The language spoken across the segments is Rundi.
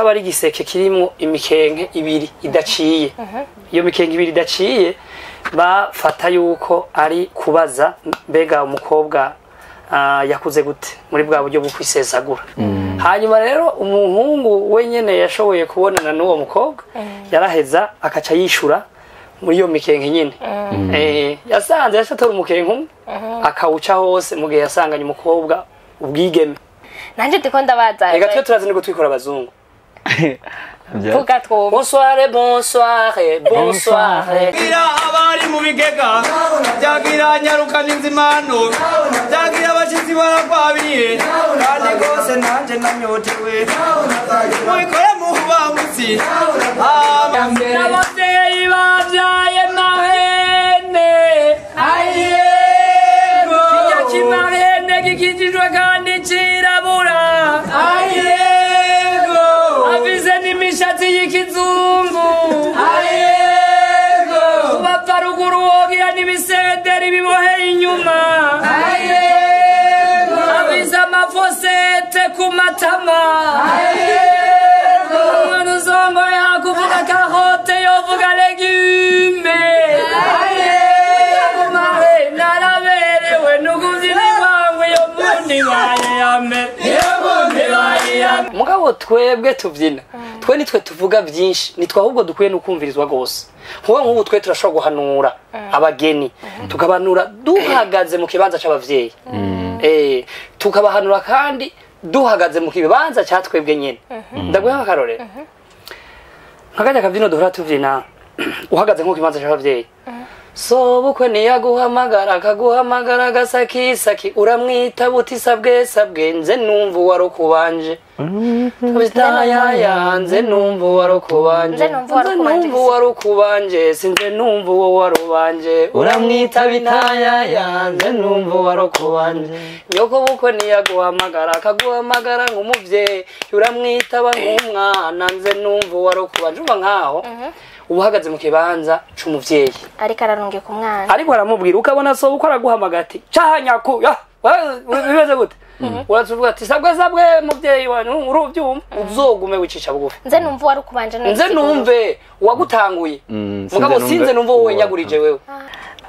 Caba ari igiseke kirimwo imikenke ibiri idaciye. Iyo mikenke ibiri idaciye bafata yuko ari kubaza mbega umukobwa yakuze gute muri bwa buryo bwo kwisesagura. Hanyuma rero umuhungu wenyene yashoboye kubonana n'uwo mukobwa, yaraheza akaca yishura muri iyo mikenke nyene. Yasanze yashatora umukenke umwe akawuca hose mu gihe yasanganye umukobwa ubwigeme. Nanje ndiko ndabaza. Ega twe turazi niko twikora abazungu. Vuga twumve. Bonsoir, bonsoir, bonsoir. Byagira abari mu bigega, byagira nyaruka n'inzimano, byagira abashitsi baragwabiye, kandi rwose nanje nanyotewe. Mubikore mu bangutsi. N'abavyeyi bavyaye mahene. Ayego. Kirya kimahene gikijijwe kandi cirabura. Ayego. Afise n'imishatsi y'ikizungu. Ayego. Ubapfa ruguru wogira n'ibisederi biboheye inyuma. Ayego. Afise amafosete ku matama. Ayego. Umuntu usongoye hakuvuga karote yovuga legume. Ayego. Mahe naraberewe nukuvyina iwangu iyo mbundi ibaye iya mbere. Ibaye iya mbere. Mugabo twebwe tuvyina, twe nitwe tuvuga byinshi, nitwe ahubwo dukwiye no kumvirizwa gose. Nk'ubu twe turashobora guhanura abageni, tukabanura duhagaze mu kibanza c'abavyeyi. Tukabahanura kandi duhagaze mu kibanza ca twebwe nyene. Ndaguha akarorero. Nk'akarya kavyino duhora tuvyina uhagaze nko kibanza c'abavyeyi. Sobukwe niyaguhamagara akaguhamagara agasakisaki uramwita buti sabwe sabwe nze numva uwarukubanje. Tabitayaya nze numva uwarukubanje. Nze numva uwarukubanje. Nze numva uwarukubanje sinze numva uwo warubanje. Uramwita bitayaya nze numva uwarukubanje. Nyoko bukwe niyaguhamagara akaguhamagara nk'umuvyeyi uramwitaba nk'umwana nze numva uwarukubanje. Umva nkaho uba uhagaze mu kibanza c'umuvyeyi Ariko ararungika umwana. ariko aramubwira ukabona so uko araguhamagara ati caha nyako ya bimeze gute, urazuvuga ati sabwe sabwe muvyeyi wanyu uruvyumva uzogume wicisha bugufi. Nze numva uwarukubanje. Nze numve uwagutanguye. Mugabo sinze sinze numve numva wowe nyagurije wewe.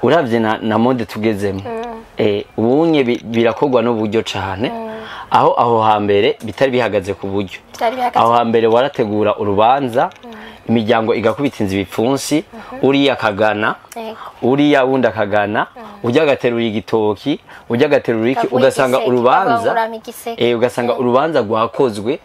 Uravye na mode tugezemo, ubunye birakorwa n'uburyo cane, aho hambere bitari bihagaze ku buryo. Bitari bihagaze. Aho hambere warategura urubanza, imiryango igakubita inzu ibipfunsi, uriya akagana, uriya wundi akagana, ujya agaterura igitoki, ujya agaterura iki, Akaguha ugasanga igiseke, urubanza akaguramo igiseke. Ugasanga urubanza rwakozwe,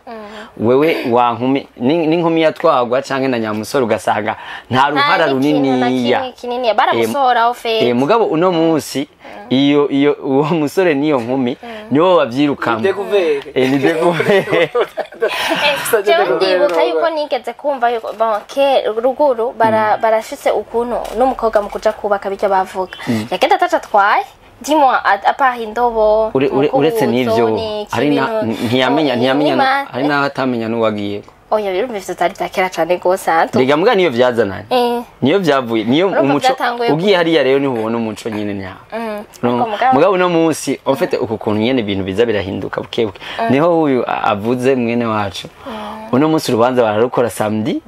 wewe wa nkumi n'inkumi yatwagwa canke na nyamusore, ugasanga nta ruhara runiniya. Kinini baramusohoraho fe. Mugabo uno munsi iyo uwo musore n'iyo nkumi nibo bavyirukamo. Découvert. Ni découvert. Jewe ndibuka yuko nigeze kumva yuko bon ke ruguru barashitse ukuntu n'umukobwa mu kuja kubaka bijya bavuga yagenda ataca atwaye, dis-moi, à part indobo, Uretse n'ivyo umukubuzo, hari na n'iki, ntiyamenya ibintu- ntiyamenya n'ima- hari n'aho atamenya n'uwagiye. Oya, birumva ivyo vyari vya kera cane gose antu. Rega mbwa niyo vyazananye, niyo vyavuye, niyo Urumva umuco vyatanguye ugiye hariya rero niho ubona umuco nyine nyawo. Ariko Mugabo uno munsi en fait uku kuntu nyene ibintu biza birahinduka buke buke, niho uyu avuze mwene wacu, uno munsi urubanza bararukora samedi,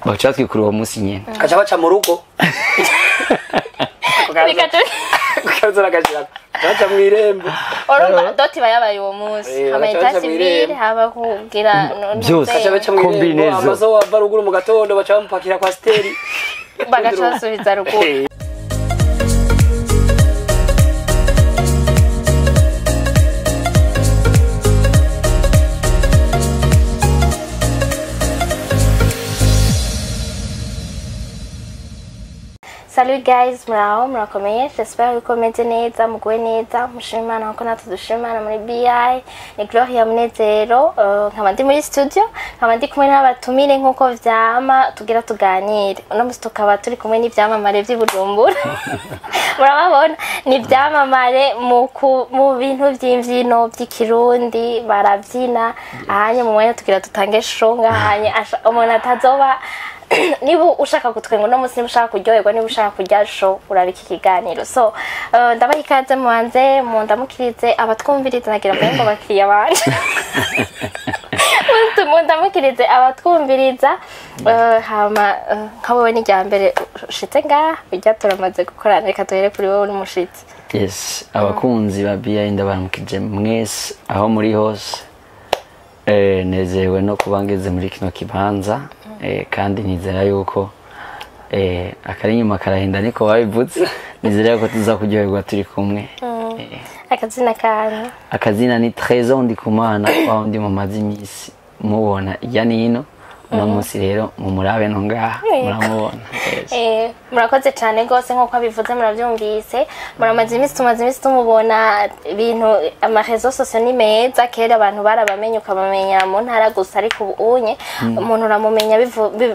bagaca batwikura uwo munsi nyene. Kaca baca mu rugo. Kaza nakashira baca mw'irembo. Urumva dot iba yabaye uwo munsi, hama bagaca état baca civil mw'irembo. haba kugira Byose. Baca baca mw'irembo. Combinaison. Amazo wava ruguru mu gatondo baca bamupakira kwa steri. Bagaca basubiza ruguru. Salut guys, muraho, murakomeye, j'espère yuko meze neza, muguwe neza, mushima Imana nkuko natwe dushima Imana muri BI. Ni Gloria Munezero, nkaba ndi muri studio, nkaba ndi kumwe n'abatumire nkuko vyama tugira tuganire. Uno musi tukaba turi kumwe n'ivyamamare vy'i Bujumbura. Murababona, ni ivyamamare mu bintu vy'imvyino vy'ikirundi, baravyina, ahanye mu mwanya tugira tutange show ngahanye, umuntu atazoba niba ushaka gutwenga uno munsi, niba ushaka kuryoherwa, niba ushaka kurya show, uraba iki kiganiro. So ndabaha ikaze, mubanze mundamukirize abatwumviriza. Nagira mbaye ngo bakiriya banje. Mundamukirize abatwumviriza. Hama nka wowe ni irya mbere ushitse ngaha, ujya turamaze gukorana, reka duhere kuri wowe n'umushitsi. Yes, abakunzi ba BI ndabaramukije mwese aho muri hose. Nezerewe no kuba ngeze muri kino kibanza, kandi nizera yuko akari inyuma karahinda, niko babivuze. Nizera yuko tuza kuryoherwa turi kumwe. Akazina kanyu? Akazina ni Trésor Ndikumana, wa undi mumaze iminsi mubona irya nino. Uno munsi rero mumurabe no ngaha muramubona. Yes. Murakoze cyane rwose. Nk'uko abivuze murabyumvise, muramaze iminsi, tumaze iminsi tumubona ibintu, ama réseaux sociaux ni meza. Kera abantu barabamenye, ukabamenya mu ntara gusa, ariko ubu unye umuntu uramumenya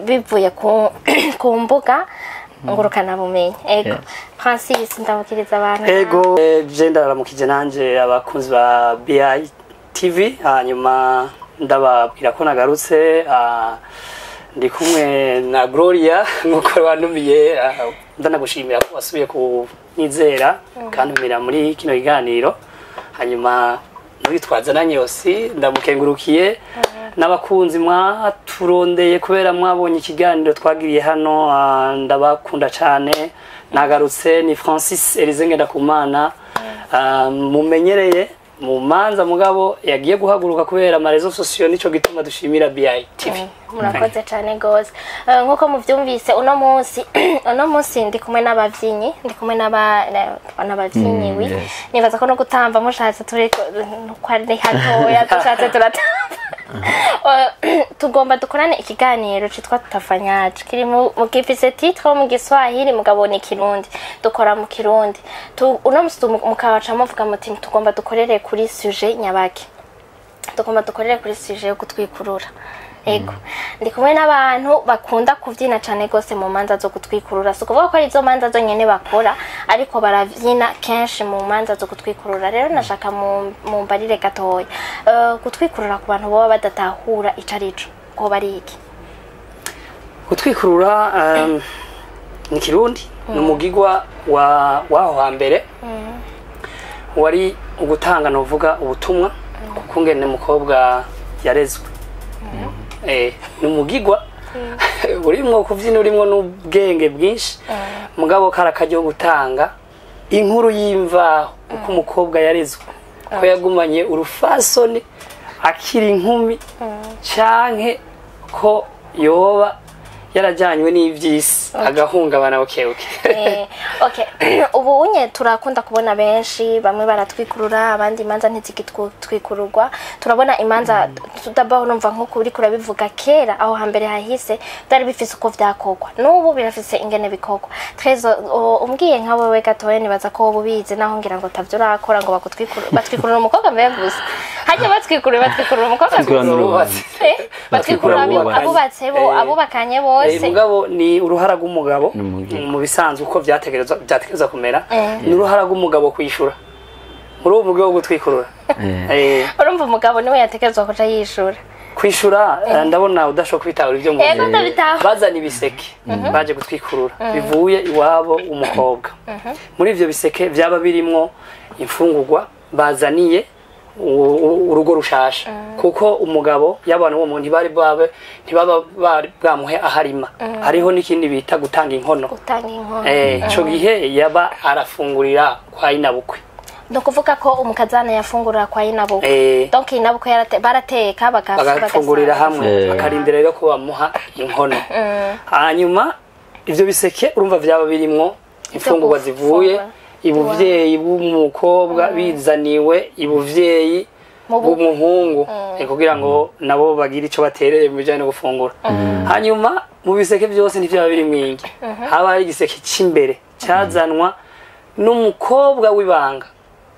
bivuye ku mbuga ngurukanabumenyi. Ego. Yes. Francis, ndamukiriza abantu. Ego, je ndaramukije nanje abakunzi ba BI TV, hanyuma ndababwira ko nagarutse. Ndi kumwe na Gloria nkuko wantumiye. Ndanagushimira ko wasubiye kunyizera kantumira muri kino kiganiro. Hanyuma n'uwitwaza na Nyosi ndamukengurukiye, n'abakunzi mwaturondeye kubera mwabonye ikiganiro twagiriye hano. Ndabakunda cyane. Nagarutse, ni Francis Elize Ngendakumana, mumenyereye mu manza, mugabo yagiye guhaguruka kubera ama réseaux sociaux, nico gituma dushimira BI TV. Murakoze cyane rwose. Nk'uko muvyumvise, uno munsi ndi kumwe n'abavyinnyi, ndi kumwe n'abavyinnyi. Mm, wi yes. Nibaza ko no gutamba mushatse, turi ko ari hatoya, dushatse turatamba. Tugomba dukorane ikiganiro citwa Tutafanyaje, kiri mu gifise titre mu Giswahili, mugabo ni Kirundi, dukora mu Kirundi. Uno munsi mukabaca muvuga muti tugomba dukorere kuri sujet nyabaki, tugomba dukorere kuri sujet yo gutwikurura. Ego, ndi kumwe n'abantu bakunda kuvyina cane gose mu manza zo gutwikurura. Si ukuvuga ko ari izo manza zonyene bakora, ariko baravyina kenshi mu manza zo gutwikurura. Rero nashaka mumbarire gatoya. Gutwikurura, ku bantu baba badatahura ico arico, ko bari iki? Gutwikurura ni Kirundi, ni umugigwa wa waho hambere wari ugutanga, novuga ubutumwa kuko ngene umukobwa yarezwe. Ni umugigwa urimwo kuvyina, urimwo n'ubwenge bwinshi, mugabo kari akaryo gutanga inkuru y'imvaho uko umukobwa yarezwe, ko yagumanye urufasoni akiri inkumi, canke ko yoba yarajyanywe n'ivy'isi agahungabana bukebuke. Okay, ubu unye turakunda kubona benshi, bamwe baratwikurura, abandi imanza ntizigitwikururwa. Turabona imanza tudabaho. Numva nko uri kurabivuga, kera aho hambere hahise byari bifise uko vyakorwa, n'ubu birafise ingene bikorwa. Trezo, umbwiye nka wewe gatoya, nibaza ko wowe ubizi, naho ngira ngo tavyo urakora ngo bagutwikurure. Batwikurura umukobwa mbere gusa? Hajya batwikurura umukobwa Batwikurura gusa? n'urubatse. Batwikurura abubatse bo, abubakanye bose. Mugabo ni uruhara rw'umugabo. N'umugabo. Mu bisanzwe uko vyategerezwa kumera, ni uruhara rw'umugabo kwishura muri uwo mugabo wo gutwikurura. Urumva umugabo niwe yategerezwa kuja yishura? Kwishura, ndabona udashobora kwitahura ibyo Ego, mvuze. ndabitahura. Bazana ibiseke baje gutwikurura bivuye iwabo umukobwa. Muri ivyo biseke vyaba birimwo imfungurwa bazaniye urugo rushasha, kuko umugabo yabana uwo muntu ntibari babe ntibaba bari bwamuhe aharima. Hariho n'ikindi bita gutanga inkono. Gutanga inkono. Ico gihe yaba arafungurira kwa inabukwe. Ni ukuvuga ko umukazana yafungurira kwa inabukwe? Donc inabukwe barateka bagafungurira hamwe, bakarindira rero ko bamuha inkono. Hanyuma ivyo biseke urumva vyaba birimwo imfungurwa zivuye gufungura. Ibuvyeyi bw'umukobwa bizaniwe ibuvyeyi Mu bukwe. bw'umuhungu, kugira ngo nabo bagire ico batereye mu bijanye no gufungura. Hanyuma mu biseke byose ntivyaba birimwo ingi, haba hari igiseke c'imbere cazanwa n'umukobwa w'ibanga.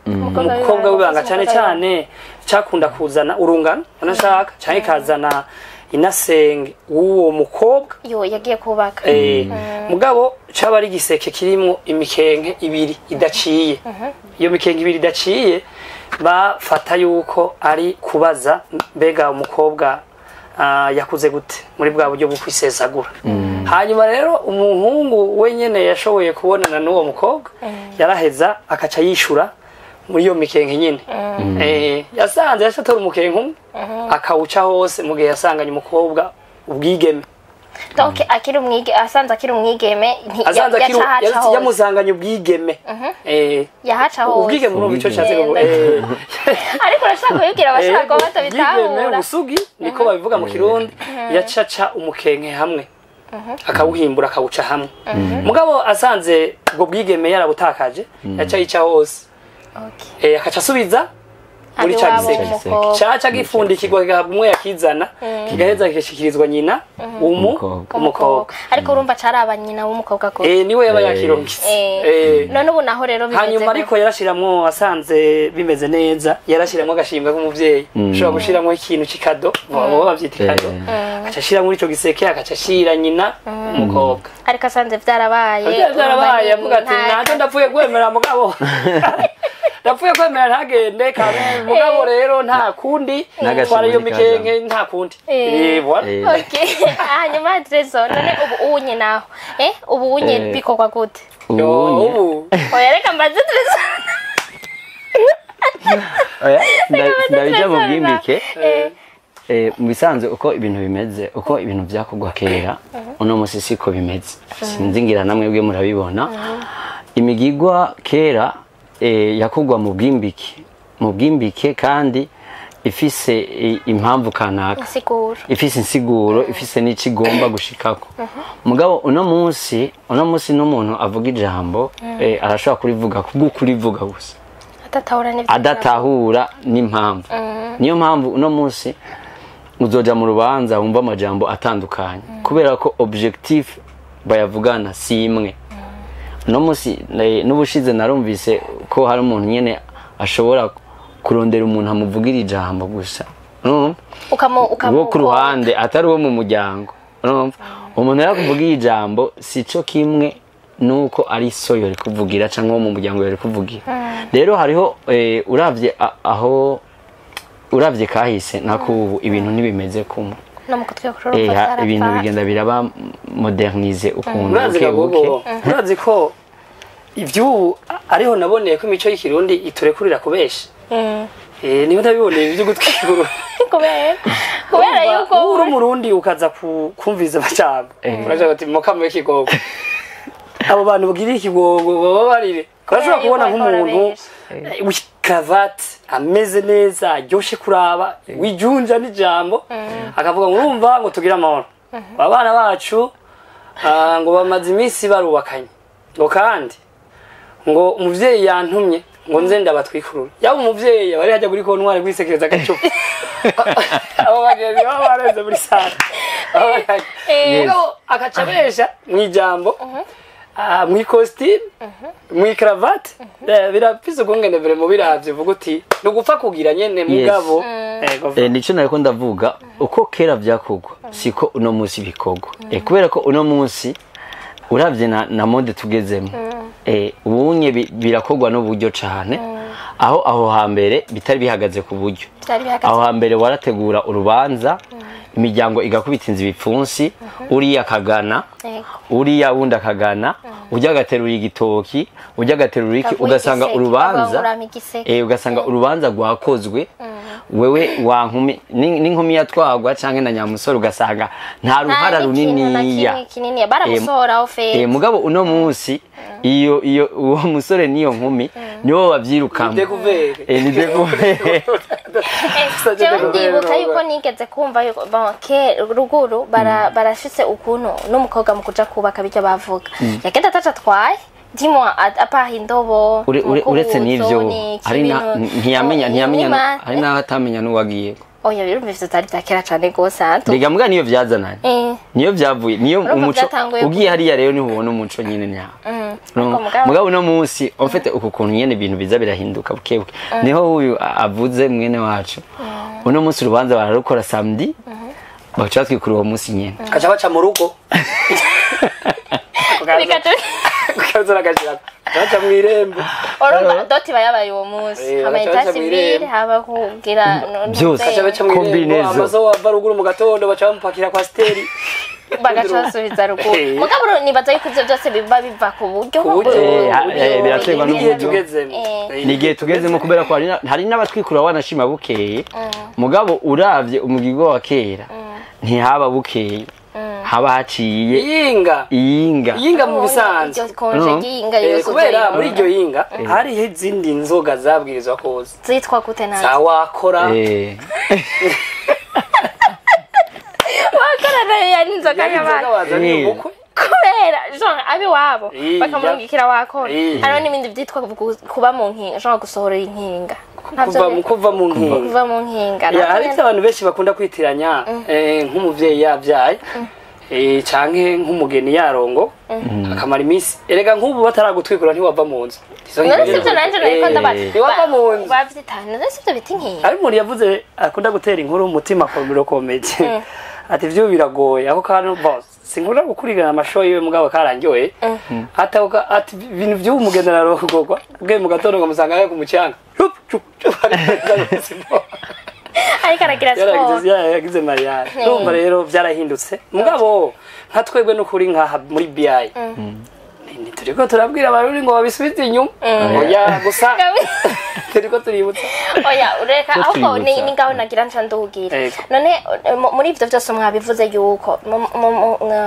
Umukobwa w'ibanga cyane cyane cakunda kuzana urungano unashaka, canke ikazana inasenge w'uwo mukobwa yo yagiye kubaka. Mugabo caba ari igiseke kirimwo imikenke ibiri idaciye. Iyo mikenke ibiri idaciye bafata yuko ari kubaza mbega umukobwa yakuze gute muri bwa buryo bwo kwisesagura. Hanyuma rero umuhungu wenyene yashoboye kubonana n'uwo mukobwa yaraheza akaca yishura Muri iyo mikenke nyine. Yasanze yashatora umukenke umwe akawuca hose mu gihe yasanganye umukobwa ubwigeme. Donc akiri umwige, asanze akiri umwigeme, Asanze akiri yaca hose. Yamusanganye ubwigeme. Yahaca hose. Ubwigeme, urumva ico nshatse kuvuga. Ubwigeme. Ariko urashaka kubibwira abashaka ko Ubwigeme, batabitahura. Ubusugi niko babivuga mu Kirundi. Yacaca umukenke hamwe akawuhimbura, akawuca hamwe. Mugabo asanze ubwo bwigeme yarabutakaje, yaca yica hose. Akaca asubiza muri Ari ca iwabo giseke. w'umukobwa. Caca gifundikirwa, kigahabwa umwe yakizana, kigaheza kigashikirizwa nyina Umukobwa. umukobwa. Ariko urumva caraba nyina w'umukobwa gusa. Niwe yaba yakirungitse. None ubu naho rero bimeze Hanyuma gute? ariko yarashiramwo, asanze bimeze neza, yarashiramwo agashimwe k'umuvyeyi. Ushobora gushiramwo ikintu c'ikado, baba bavyita ikado, agaca ashira muri ico giseke, agaca ashira nyina umukobwa. Ariko asanze vyarabaye, Vyarabaye, urumva avuga ati ntacyo, ndapfuye kwemera, mugabo ndapfuye kwemera ntagende kabe, mugabo rero nta kundi. N'agashimwe Twara iyo ntikajamwo. mikenke, nta kundi. Voilà. Okay. Hanyuma Trezo, none ubu unye naho, ubu unye bikorwa gute? Yo, Ubunye ubu Oya, reka mbaze Trezo. Oya, ndabija mu Trezo. bwimbike. Mu bisanzwe uko ibintu bimeze, uko ibintu byakorwa kera, uno munsi siko bimeze. Sinzi, ngira namwe bwe murabibona. Imigigwa kera yakorwa mu bwimbike, mu bwimbike, kandi ifise impamvu kanaka, insiguro, ifise insiguro, ifise n'icyo igomba gushikako. Mugabo uno munsi n'umuntu avuga ijambo, arashobora kurivuga kubw'ukurivuga gusa, adatahura n'ivyo. Adatahura n'impamvu. Niyo mpamvu uno munsi uzoja mu rubanza wumva amajambo atandukanye, kubera ko objectif bayavugana si imwe. Uno munsi n'ubushize narumvise ko hari umuntu nyene ashobora kurondera umuntu amuvugira ijambo gusa. Urumva? Ukamu Uwo ku ruhande, atari uwo mu muryango. Urumva, umuntu yarakuvugira ijambo si cyo kimwe nuko ari so yori kuvugira cyangwa uwo mu muryango yori kuvugira. Rero hariho uravye aho uravye kahise nakubu, ibintu ntibimeze kumwe. No mu kutwe Ibintu bigenda biraba modernize ukuntu Urazi buke buke. Gagogo, urazi ko ivy'ubu ariho naboneye ko imico y'Ikirundi iturekurira kubesha. Niyo ndabiboneye ibyo gutwikura. Kubera yuko Uri Umurundi ukaza kumviza amajambo, uraja ati mukame w'ikigogo, abo bantu bagiriye ikigogo bababarire. Urashobora kubona yuko nk'umuntu w'ikaravati ameze neza, aryoshe kuraba, wijunja n'ijambo, akavuga ngo urumva ngo tugire amahoro, abana bacu ngo bamaze iminsi barubakanye, ngo kandi ngo umuvyeyi yantumye ngo nze ndabatwikurure. Yaba umuvyeyi aba ari hajya kuri kontwari kwisekereza agacupa, abo bagenzi baba bareze muri sare. Mugabo agaca abesha mw'ijambo, mw'ikositimu, mw'ikaravati. Birafise ukungene vure mu biravye uvuga uti ni ugupfa kugira nyene, mugabo ego. Nico nariko ndavuga, uko kera vyakorwa siko uno munsi bikorwa. Kubera ko uno munsi uravye na mode tugezemo, ubunye birakorwa n'uburyo cane, aho hambere bitari bihagaze ku buryo. Bitari bihagaze. Aho hambere warategura urubanza, imiryango igakubita inzu ibipfunsi, uriya akagana, uriya wundi akagana, ujya agaterura igitoki, ujya agaterura iki, Akaguha ugasanga igiseke, urubanza akaguramo igiseke. Ugasanga urubanza rwakozwe, wewe wa nkumi n'inkumi yatwagwa canke na nyamusore, ugasanga nta ruhara nta n'ikintu na runiniya. kimwe kininiya baramusohoraho fete. Mugabo uno munsi iyo uwo musore n'iyo nkumi nibo bavyirukamo. Découvert. Ni découvert. Jewe ndibuka yuko nigeze kumva yuko bon ke ruguru barashitse ukuntu n'umukobwa mu kuja kubaka bijya bavuga yagenda ataca atwaye, dis-moi, à part indobo, Uretse n'ivyo, umukubuzo, hari na ntiyamenya ntiyamenya hari n'aho atamenya n'uwagiye. Oya, birumva ivyo vyari vya kera cane gose antu. Rega mbwa niyo vyazananye, niyo vyavuye, niyo Urumva umuco vyatanguye ugiye hariya rero niho ubona umuco nyine nyawo. No, Ariko mugabo- mugabo uno munsi en fait uku kuntu nyene ibintu biza birahinduka buke buke, niho uyu avuze mwene wacu. Uno munsi urubanza bararukora samedi, baca batwikura uwo munsi nyene. Kaca baca mu rugo. Kaza nagashira baca mw'irembo. Urumva dot iba yabaye uwo munsi, hama bagaca état baca civil, mw'irembo. haba kugira Byose. Baca baca mw'irembo. Combinaison. Amazo wava ruguru mu gatondo baca bamupakira kwa steri. Bagaca basubiza ruguru. Mugabo nibaza yuko ivyo byose biba biva ku buryo. Ku buryo. Biraterwa n'igihe n'uburyo. tugezemo. Ni igihe tugezemo, kubera ko hari n'abatwikura wanashima bukeye. Mugabo uravye umugirwa wa kera, ntihaba bukeye, haba haciye Iyinga. Iyinga. Iyinga mu bisanzwe. Iryo konje ry'iyinga yose Kubera uzoyironka. muri iryo yinga hariho izindi nzoga zabwirizwa koza Zitwa gute nazo? Za wakora. Wakora nayo yari inzoga Yari inzoga y'abana. wazaniye umukwe. Kubera genre abiwabo bakamurungikira wakora. Eh. Hariho n'ibindi byitwa kuba mu nkinga, genre gusohora inkinga. Ntabyo Kuva mu kuva mu nkinga. Kuva mu nkinga. Ya, Navyo hari nyene. abantu benshi bakunda kwitiranya, nk'umuvyeyi yabyaye, canke nk'umugeni yarongo akamara iminsi. Erega nk'ubu bataragutwikura ntiwava mu nzu. Izo None nkinga. sivyo nanje nariko ndabaza. Ntiwava mu nzu. Bavyita none sivyo bita inkinga? Hari umuntu yavuze akunda gutera inkuru umutima komero komeye, ati vyo biragoye ako kantu. Boss, sinkunda gukurikirana amashow yiwe, mugabo karangyoye. Ati ako ati ibintu vy'ubu mugenda narongorwa, ubwiye mu gatondo ngamusanga ari ku mucanga. Chup, chup, chup, Ariko aragira siporo. yaragize, yaragize mariage. Ndumva rero byarahindutse, mugabo nka twebwe n'ukuri nkaha muri BI turiko turabwira abarundi ngo babisubize inyuma. Oya, gusa turiko tuributsa. Oya, ureka. Cyo Ahubwo ni twibutsa. ni ngaho nagira nca ndugira. Ego. None muri ivyo byose mwabivuze yuko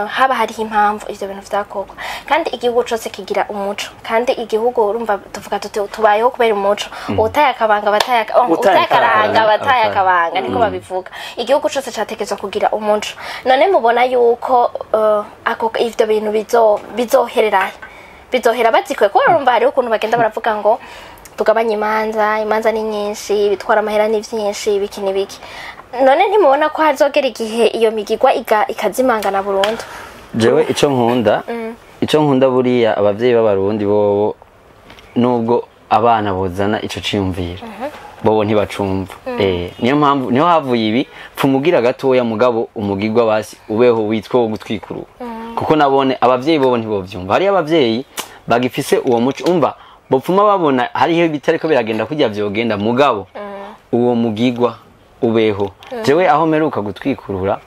haba hariho impamvu ivyo bintu vyakorwa, kandi igihugu cose kigira umuco, kandi igihugu urumva tuvuga tuti tubayeho kubera umuco. Utaye akabanga bataye oh, Utaye utaye akaranga akaranga, bataye akabanga, niko babivuga. Igihugu cose categerezwa kugira umuco. None mubona yuko ako ivyo bintu bizoherera, bizohera bazikwe? Kubera urumva hariho ukuntu bagenda baravuga ngo tugabanye imanza, imanza ni nyinshi, bitwara amahera ni vyinshi, ibiki n'ibiki. None ntimubona ko hazogera igihe iyo migigwa ikazimangana burundu? Jewe ico nkunda buriya, abavyeyi b'abarundi bobo, nubwo abana bozana ico ciyumviro, bobo ntibacumva. Niyo mpamvu niho havuye ibi pfumugira gatoya, mugabo umugirwa basi ubeho witwa wo gutwikuru, kuko nabone abavyeyi bobo ntibovyumva. Hariyo abavyeyi bagifise uwo muco, umva bopfuma babona hariho bitariko biragenda kurya vyogenda, mugabo uwo mugigwa ubeho. Jewe aho mperuka gutwikurura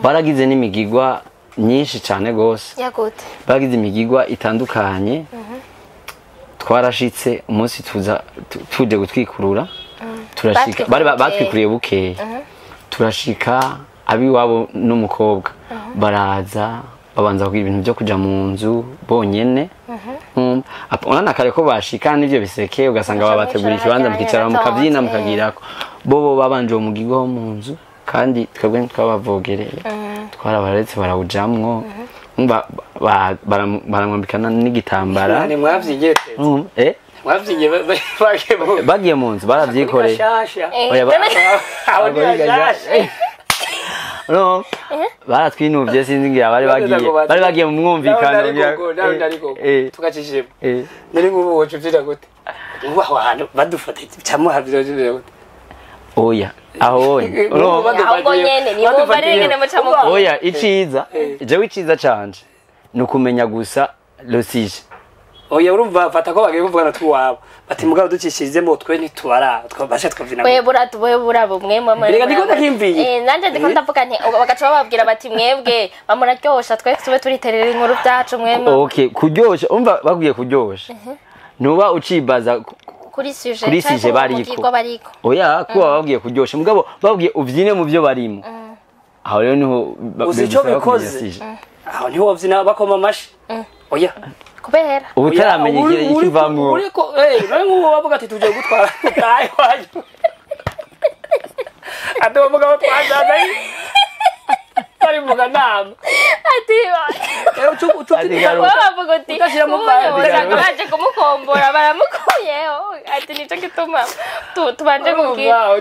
baragize n'imigigwa myinshi cane gose. Yagute? Bagize imigigwa itandukanye. Twarashitse umunsi tuza tuje gutwikurura, turashika bari Batwikuriye. batwikuriye bukeye, turashika abiwabo n'umukobwa baraza, babanza kugira ibintu byo kuja mu nzu bonyene. Urabona kare ko bashika n'ivyo biseke, ugasanga Muca babategura mwicara ikibanza, hajya mukicara, hanyene mukavyina, tonze. Mukagirako bobo babanje uwo mugigwa wo mu nzu, kandi twebwe ntitwabavogereye, twarabaretse barawujamwo. Umva, baramwambikana n'igitambara. Ni mwavyigiye? Mwavyigiye bagiye mu Bagiye mu nzu baravyikoreye. Gashasha. Oya, Aho ni gashasha. No, baratwinuvye, sinzi ngira bari bagiye, bari bagiye mu mwumvikano. Nawe ndariko tugacishije. Nari nk'ubu woca uvyira gute? Ubu aho hantu badufata camuhavira gute? Oya, aho wonye. Urumva Ahubwo nyene, ni bo bari nyene muca mukora. Oya, iciza, jewe iciza canje ni ukumenya gusa le sujet. Oya, urumva fata ko bagiye kuvugana tw'iwabo, bati mugabo ducishijemo twe ntitubara, twabasha twavina. Bwe buratu bwe burabo mwe mwe. Reka ndiko ndakimviye. Nanje ndiko ndavuga nti bagaca bababwira bati mwebwe bamuraryosha, twe tube turiterera inkuru byacu mwe mwe. Okay, kuryosha, umva bakwiye kuryosha, ntuba ucibaza Kuri sujet. Kuri Canke sujet bariko. umugirwa bariko. Oya, kuba babwiye kuryosha, mugabo babwiye uvyine mu byo barimo, aho rero niho Uzi ico bisaba kumenya bikoze? sujet. Aho niho wavyina bakoma amashi. Oya. Kubera Uba utaramenya ikivamwo. Uriko none nk'ubu bavuga ati tuje gutwara utahe wanyu, ati uwo mugabo twazaza bari mu kanama. Ati Ati garuka. wowe bavuga uti Udashiramo ubu vibe. usanga baje kumukombora baramukuyeho, ati nico gituma tubanje kubwira.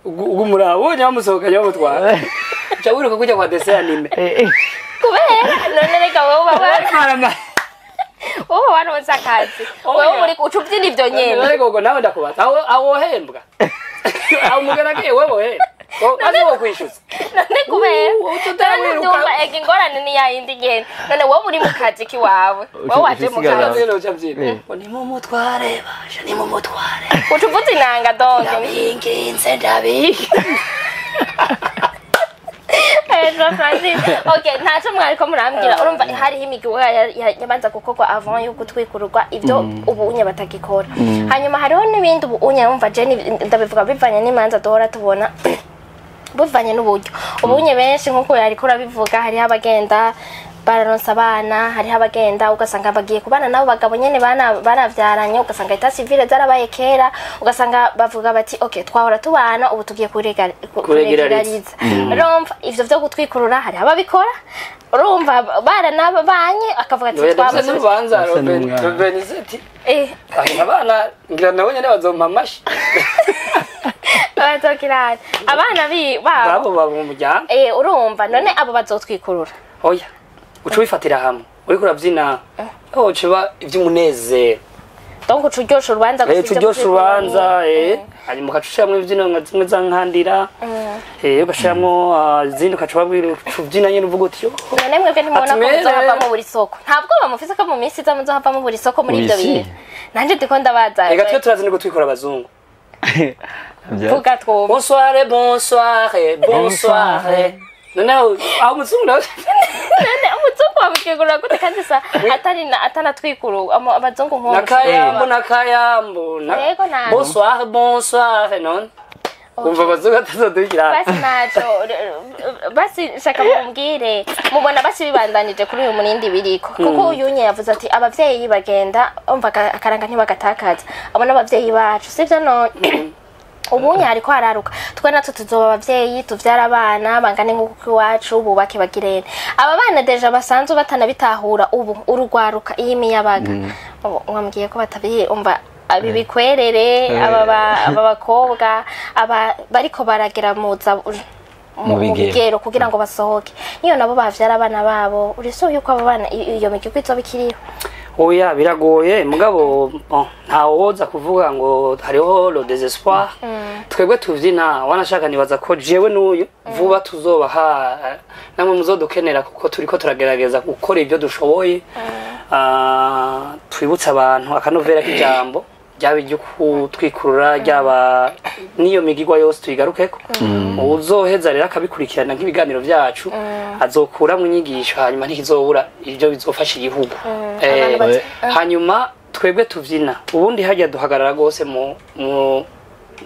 Ugumura ubonye bamusohokanye bamutwara, uca wiruka kujya kwa dessin animé. Kubera none reka wowe baba wowe waronse akazi, wowe uri uca ubyina ivyo nyene. Ariko ubwo nawe ndakubaza, aho wohembwa, aho umugeni agiye, wowe wohembwa maze wo kwishyuza? None kubera Ututawiruka. none ndumva ega ingorane ni yayindi nyene. None wowe uri mu kazi kiwawe, wowe waje mu Usigara- kazi. Uca uca byina ngo nimumutware basha, nimumutware. Uca uvuza inanga donke. Ndabinginze, ndabinginze. Bien joué, Francis. Ok, ntacyo mwariko murambwira. Urumva hariho imigwi yabanza gukorwa avant yo gutwikururwa, ibyo ubu unye batagikora. Hanyuma hariho n'ibindi ubu unye wumva je ndabivuga bivanye n'imanza duhora tubona, bivanye n'uburyo ubunye benshi nk'uko yariko urabivuga. Hariho abagenda bararonsa abana, hariho abagenda ugasanga bagiye kubana nabo bagabo nyene banavyaranye, ugasanga état civil zarabaye kera, ugasanga bavuga bati: "Ok, twahora tubana, ubu tugiye Kuregulariza. kuregulariza." Urumva ivyo vyo gutwikurura hariho ababikora, urumva baranabanye, akavuga ati Oya, ndafise twamaze n'urubanza. Ndafise n'umwana. Robert abana ngira nabo nyene bazompa amashi. Bazokirana abana babo. Babo baba mu muryango. Urumva none abo bazotwikurura? Oya, uca ubifatira hamwe uriko urabyina, uca ivy'umunezero. Donc uca uryosha urubanza gusa. Uca Ivyo uryosha gutwikurura urubanza, hanyuma ugaca ushiramwo imbyino nka zimwe za nkandira, ugashiramwo izindi, ugaca ubabwira, uca ubyina nyene uvuga uti: "Yo." None mwebwe ntimubona ko Ati, "Mere." muzohavamo buri soko? Nta bwoba mufise ko mu minsi iza muzohavamo buri soko muri ibyo Buri bintu? Nanje ndiko ndabaza. Reka twe turazi ni gutwikura abazungu. Vuga twumve. Bonsoir, bonsoir, bonsoir. Noneho aho umuzungu nawe None umuzungu wamutwikurura gute kandi sa atari atanatwikuru abazungu nk'uwo? Nakayambo, nakayambo Yego, ntabwo. Bonsoir, bonsoir. None umva abazungu atazoduhikira. Basi naco basi shaka mumbwire, mubona basi bibandanije kuri uyu munindi biriko, kuko uyu nye yavuze ati abavyeyi bagenda umva akaranga ntibagatakaza. Abo n'abavyeyi bacu, sivyo? None ubunye hariko hararuka, twe natwe tuzoba abavyeyi, tuvyara abana bangane nk'uko iwacu, bubake, bagirene. Aba bana déjà basanzwe batanabitahura ubu, urugwaruka, iyi miyabaga. Ubu mwambwiye ko batabiye, umva abi bikwerere, aba bakobwa aba bariko baragera muza Mu bigero. Bigero kugira ngo basohoke, niyo nabo bavyara abana babo, uriso yuko abo bana iyo migwi izoba ikiriho? Oya, biragoye mugabo bon, ntawoza kuvuga ngo hariho le désespoir. Twebwe tuvyina wanashaka, nibaza ko jewe n'uyu vuba tuzobaha namwe muzodukenera, kuko turiko turagerageza gukora ibyo dushoboye. Twibutse abantu akanovera k'ijambo ryaba iryo kutwikurura, ryaba n'iyo migigwa yose tuyigarukeko. Uzoheza rero akabikurikirana nk'ibiganiro byacu azokuramwo inyigisho, hanyuma ntikizobura ibyo bizofasha igihugu. Abantu Hanyuma twebwe tuvyina ubundi hajya duhagarara rwose mu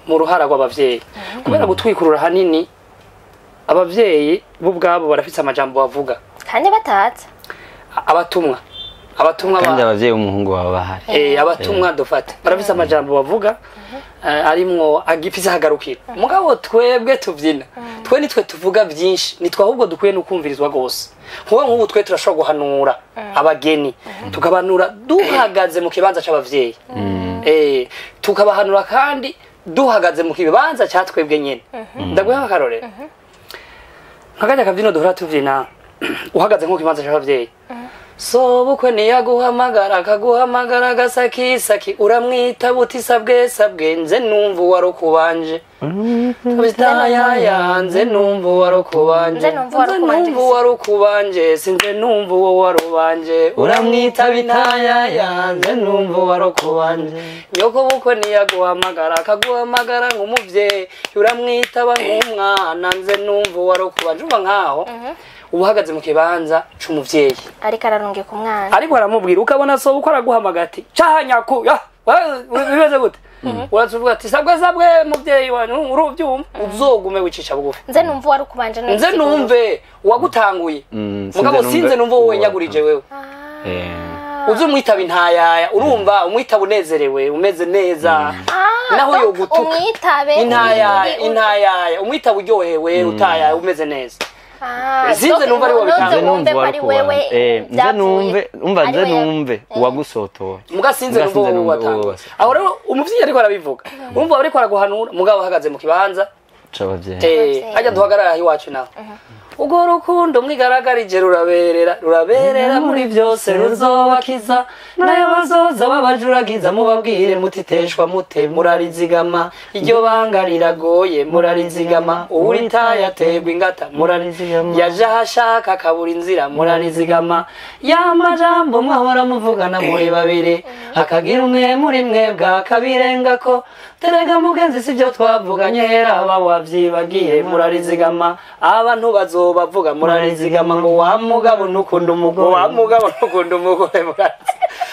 ruhara rw'abavyeyi, kubera gutwikurura hanini abavyeyi bo ubwabo barafise amajambo bavuga. Kandi batatse. Abatumwa Kandi abavyeyi b'umuhungu baba bahari. Abatumwa dufate barafise amajambo bavuga, arimwo agifise ahagarukira. Mugabo twebwe tuvyina, twe nitwe tuvuga vyinshi, nitwe ahubwo dukwiye no kumvirizwa rwose. Nk'ubu twe turashobora guhanura abageni, tukabanura duhagaze mu kibanza c'abavyeyi, tukabahanura kandi duhagaze mu kibanza ca twebwe nyene. Ndaguha akarorero nk'akarya kabyino duhora tuvyina, uhagaze nko mu kibanza c'abavyeyi: "Sobukwe niyaguhamagara, akaguhamagara agasakisaki, uramwita buti sabwe sabwe, nze numva uwarukubanje yaya, nze numva uwarukubanje." Nze numva uwarukubanje. "Nze numva uwarukubanje, sinze numva uwo warubanje, uramwita bitayaya, nze numva uwarukubanje. Nyoko bukwe niyaguhamagara, akaguhamagara nk'umuvyeyi, uramwitaba nk'umwana, nze numva uwarukubanje." Umva nkaho uba uhagaze mu kibanza c'umuvyeyi ariko ararungika umwana, ariko aramubwira, ukabona so uko araguhamagara ati cahanyaku bimeze gute, uraza ati: "Sabwe sabwe muvyeyi wanyu." Uruvyumva uzogume wicisha bugufi. Nze numva uwari ukubanje. Nze numve uwagutanguye. Sinze mugabo numve sinze numva wowe nyagurije wewe. Uze umwitaba intayaya, urumva umwitaba unezerewe, umeze neza, naho yogutuka. Umwitabe. Intayaya, intayaya, umwitaba uryohewe, utayaya, umeze neza. Sinze numva ari wowe ntuze bitanga. Nze wumve numva ko ari wewe nze byapfuye. numve, umva, nze Ari wewe. numve uwagusotoye. Muga sinze Muga numva sinze wowe numve watanga. uwo wasotoye. Aho rero umuvyeyi ariko arabivuga, urumva ariko araguhanura mugabo ahagaze mu kibanza c'abavyeyi. Hajya duhagarara aho iwacu naho, urwo rukundo mwigaragarije ruraberera, ruraberera muri byose, ruzobakiza nayo bazoza babajuragiza, mubabwire mutiteshwa mute, murarizigama, iryo banga riragoye, murarizigama, uwuritaye aterwa ingata, Murarizigama. Yaje ahashaka akabura inzira, murarizigama. Ya majambo mwahora muvugana muri babiri, hakagira umwe muri mwebwe akabirengako, terega mugenzi sibyo twavuganye, hera aba wavyibagiye, murarizigama, abantu bazoba bazobavuga murarizigama ngo wa mugabo ntukunda umugore, wa mugabo ntukunda umugore,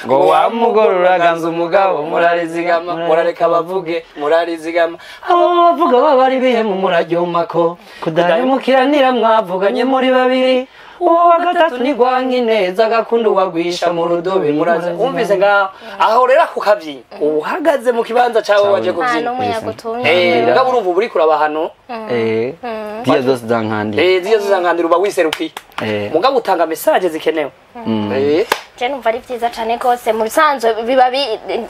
ngo wa mugore uraganza umugabo, murarizigama, murareka bavuge, murarizigama. Abo bavuga baba ari bihemu, muraryumako kudahemukiranira mwavuganye muri babiri, uwo wa gatatu ni rwankineza agakunda uwagwisha mu rudobi. Muraza wumvise ngaho aho rero ako kabyina uhagaze mu kibanza cyawe waje nta kubyina. n'umwe yagutumye. Mugabo urumva uba uriko uraba ahantu. Ziriya zose zankandiye. Ziriya zizankandira uba wiserukiye, mugabo utanga message zikenewe. Je numva ari vyiza cane rwose. Mu bisanzwe biba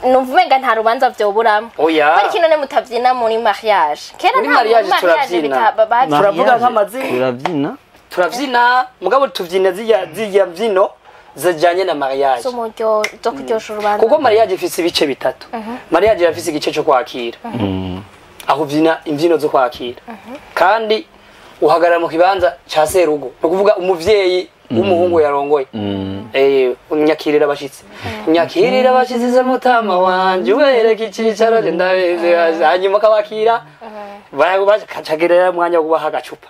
numva umenga nta rubanza vyoburamo. Oya. Ko ari none mutavyina muri mariage kera? Muri Nta mariage turavyina. Turavuga nk'amazina. Turabyina. Turavyina, mugabo tuvyina zirya mvyino zijanye na mariage. Zo muryo zo kuryosha urubanza. Kuko mariage ifise ibice bitatu. Mariage irafise igice cyo kwakira, aho uvyina imvyino zo kwakira kandi uhagarara mu kibanza ca serugo, ni ukuvuga umuvyeyi w'umuhungu yarongoye. Nyakirira abashitsi, nyakirira abashitsi se mutama wanje, ubereka icicaro je ndabizi. Hanyuma akabakira, bakacagerera umwanya wo kubaha agacupa.